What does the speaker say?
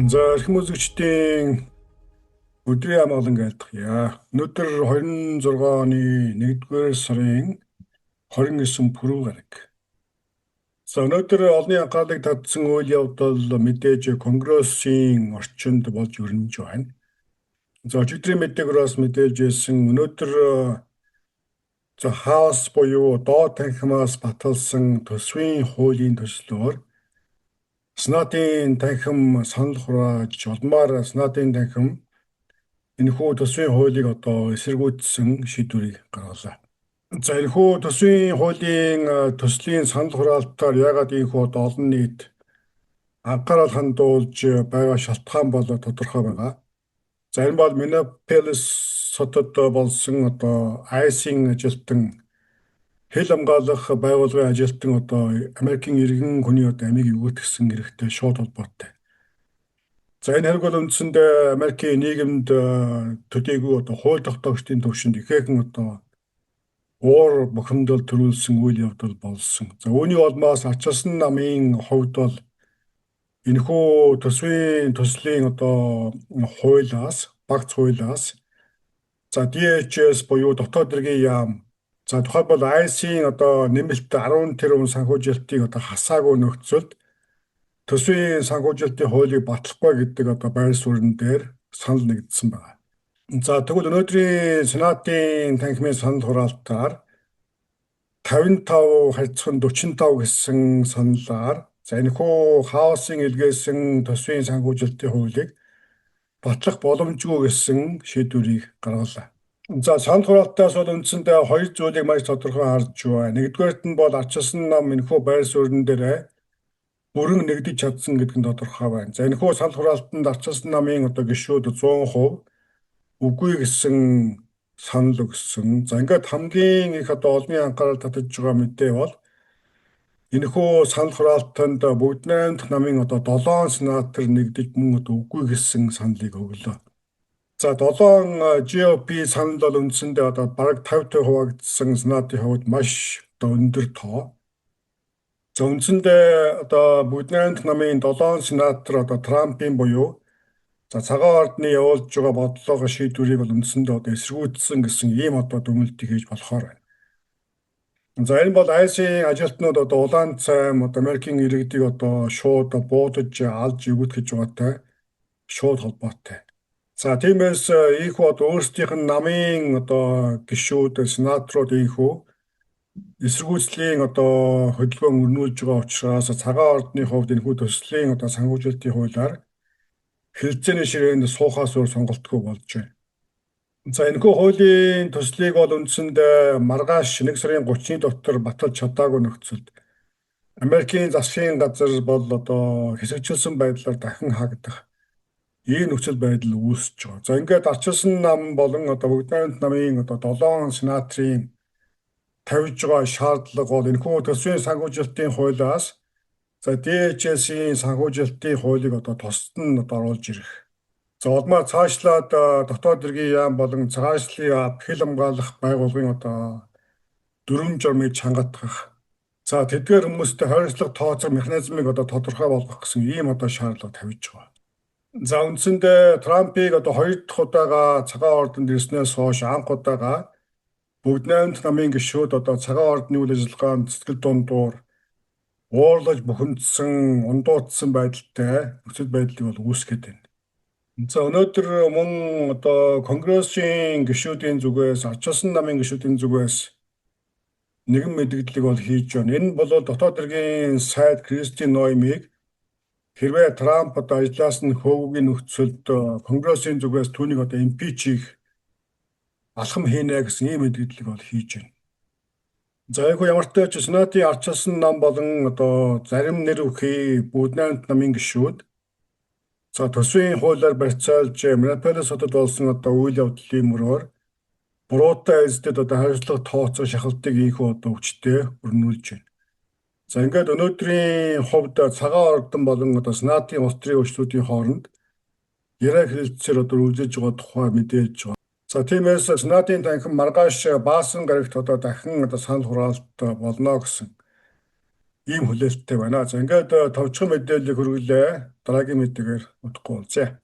За, эрхэм үзэгчдийн өдрийн амгалан айлтгая. Өнөөдөр 26 оны 1-р сарын 29 пүрэв гараг. За, өнөөдөр олонний анхаарлыг татсан үйл явдал мэдээж Конгрессийн орчинд болж өрнөж байна. За, өчигдрийн мэдээгээр бас мэдээлж ирсэн, өнөөдөр за House буюу доод танхимаас баталсан төсвийн хуулийн төслөөр Сенатын танхим санал хурааж, улмаар Сенатын танхим энэхүү төсвийн хуулийг одоо эсэргүүцсэн шийдвэрийг гаргалаа. За, энэхүү төсвийн хуулийн төслийн санал хураалтаар яагаад энэхүү одоо олон нийт анхаарал хандуулж байгаа шалтгаан бол тодорхой байгаа. За, энэ бол Миннеаполис хотод болсон одоо ICE-ийн ажилтан, хил хамгаалах байгууллагын ажилтан одоо Америкийн иргэн хүний одоо амийг өгөөтгсөн хэрэгтэй шууд холбоотой. За, энэ хэрэг бол үндсэндээ Америкийн нийгэмд төдийгүй одоо хууль тогтоогчдын түвшинд ихээхэн одоо уур бухимдал төрүүлсэн үйл явдал болсон. За, үүний улмаас ардчилсан намын хувьд бол энэхүү төсвийн төслийн одоо хуулиас, багц хуулиас, за DHS буюу дотоод хэргийн яам, за тухайлбал ICE-ийн одоо нэмэлт 10 тэрбум санхүүжилтийг одоо хасаагүй нөхцөлд төсвийн санхүүжилтийн хуулийг батлахгүй гэдэг одоо байр суурин дээр санал нэгдсэн байна. За, тэгвэл өнөөдрийн Сенатын танхимын санал хураалтаар 55 харьцан 45 гэсэн саналаар, за, энэхүү House-ын илгээсэн төсвийн санхүүжилтийн хуулийг батлах боломжгүй гэсэн шийдвэрийг гаргалаа. За, санал хураалтаас бол үндсэндээ хоёр зүйлийг маш тодорхой харж байна. Нэгдүгээрт нь бол ардчилсан нам энэхүү байр суурин дээр бүрэн нэгдэж чадсан гэдэг нь тодорхой байна. За, энэхүү санал хураалтанд ардчилсан намын одоо гишүүд 100% үгүй гэсэн санал өгсөн. За, ингээд хамгийн их одоо олонний анхаарал татаж байгаа мэдээ бол энэхүү санал хураалтанд бүгд найрамдах намын одоо 7 сенатор нэгдэж мөн одоо үгүй гэсэн саналыг өглөө. За, 7 GOP санал бол үндсэндээ одоо бараг 50 хуваагдсан сенатын хувьд маш одоо өндөр тоо. За, үндсэндээ одоо бүгд найрамдах намын 7 сенатор одоо Трампын буюу за цагаан ордны явуулж байгаа бодлого шийдвэрийг бол үндсэндээ одоо эсэргүүцсэн гэсэн ийм одоо дүгнэлтийг хийж болохоор байна. За, энэ бол ICE-ийн ажилтнууд одоо улаан цайм одоо Америкийн иргэдийг одоо шууд буудаж алж эвгүйтгэж байгаатай шууд холбоотой. За, тиймээс ийнхүү одоо өөрсдийнх нь намын одоо гишүүд, сенаторууд ийнхүү эсэргүүцлийн одоо хөдөлгөөн өрнүүлж байгаа учраас цагаан ордны хувьд энэхүү төслийн одоо санхүүжилтийн хуулиар хэлэлцээний ширээнд суухаас өөр сонголтгүй болж байна. За, энэхүү хуулийн төслийг бол үндсэндээ маргааш 1 сарын 30-ны дотор баталж чадаагүй нөхцөлд Америкийн засгийн газар бол одоо хэсэгчилсэн байдлаар дахин хаагдах ийм нөхцөл байдал үүсэж байгаа. За, ингээд ардчилсан нам болон одоо бүгд найрамдах намын одоо 7 сенаторын тавьж байгаа шаардлага бол энэхүү төсвийн санхүүжилтийн хуулиас за DHS-ийн санхүүжилтийн хуулийг одоо тусад нь одоо оруулж ирэх. За, улмаар цаашлаад дотоод хэргийн яам болон цагаачлалын хил хамгаалах байгууллагын одоо дүрэм журмыг чангатгах. За, тэдгээр хүмүүстэй хариуцлага тооцох механизмыг одоо тодорхой болгох гэсэн ийм одоо шаардлага тавьж байгаа. За, үндсэндээ Трампыг одоо хоёр дахь удаага цагаан ордонд ирснээс хойш анх удаага бүгд найрамдах намын гишүүд одоо цагаан ордны үйл ажиллагаанд сэтгэл дундуур уурлаж бухимдсан, ундууцсан байдалтай нөхцөл байдлыг бол үүсгээд байна. За, өнөөдөр мөн одоо Конгрессийн гишүүдийн зүгээс, ардчилсан намын гишүүдийн зүгээс нэгэн мэдэгдлийг бол хийж байна. Энэ бол дотоод хэргийн сайд Кристи Ноемийг хэрвээ Трамп одоо ажлаас нь хөөгөөгийн нөхцөлд Конгрессийн зүгээс түүнийг одоо impeach хийх алхам хийнэ гэсэн ийм мэдэгдлийг бол хийж байна. За, яг ямар ч Сенатын ардчилсан нам болон одоо зарим нэр бүхий бүгд найрамдах намын гишүүд за төсвийн хуулиар барьцаалж Миннеаполис хотод болсон одоо үйл явдлын мөрөөр буруутай эсдэд одоо хариуцлага тооцох шахалтыг ийнхүү одоо хүчтэй өрнүүлж байна. За, ингээд өнөөдрийн хувьд цагаан ордон болон одоо Сенатын улс төрийн хүчнүүдийн хооронд яриа хэлэлцээр одоо үргэлжлэж байгаа тухай мэдээлж байгаа. За, тиймээс Сенатын танхим маргааш баасан гарагт одоо дахин одоо санал хураалт болно гэсэн. Ийм хүлээлттэй байна. За, ингээд товчхон мэдээллийг хүргэлээ. Дараагийн мэдээгээр удахгүй уулзъя.